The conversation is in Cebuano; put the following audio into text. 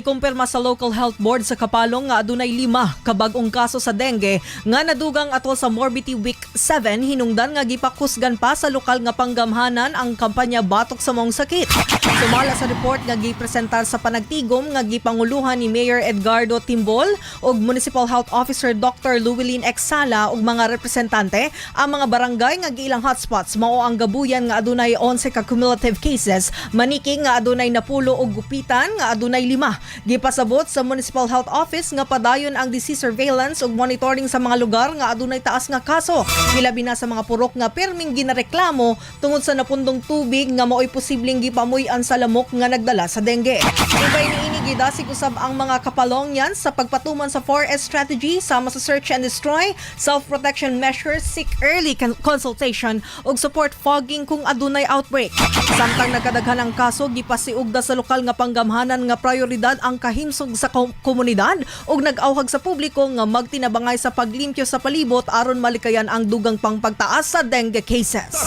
Kumpirma sa Local Health Board sa Kapalong nga adunay 5 ka bag-ong kaso sa dengue nga nadugang atol sa Morbidity Week 7, hinungdan nga gipakusgan pa sa lokal nga panggamhanan ang kampanya batok sa maong sakit. Sumala sa report nga gipresentar sa panagtigom nga gipanguluhan ni Mayor Edgardo Timbol ug Municipal Health Officer Dr. Louelyn Exala ug mga representante, ang mga barangay nga giilang hotspots mao ang Gabuyan nga adunay 11 ka cumulative cases, Maniking nga adunay 10 ug Gupitan nga adunay 5. Gipasabot sa Municipal Health Office nga padayon ang disease surveillance ug monitoring sa mga lugar nga adunay taas nga kaso, hilabi na sa mga purok nga pirming ginareklamo tungod sa napundong tubig nga maoy posibleng gipamuy-an sa lamok nga nagdala sa dengue. Ubay niini, gidasig usab ang mga Kapalongyan sa pagpatuman sa 4S strategy sama sa search and destroy, self-protection measures, seek early consultation ug support fogging kung adunay outbreak. Samtang nagkadaghan ang kaso, gipasiugda sa lokal nga panggamhanan nga prioridad ang kahimsog sa komunidad ug nag-awhag sa publiko nga magtinabangay sa paglimpyo sa palibot aron malikayan ang dugang pang pagtaas sa dengue cases.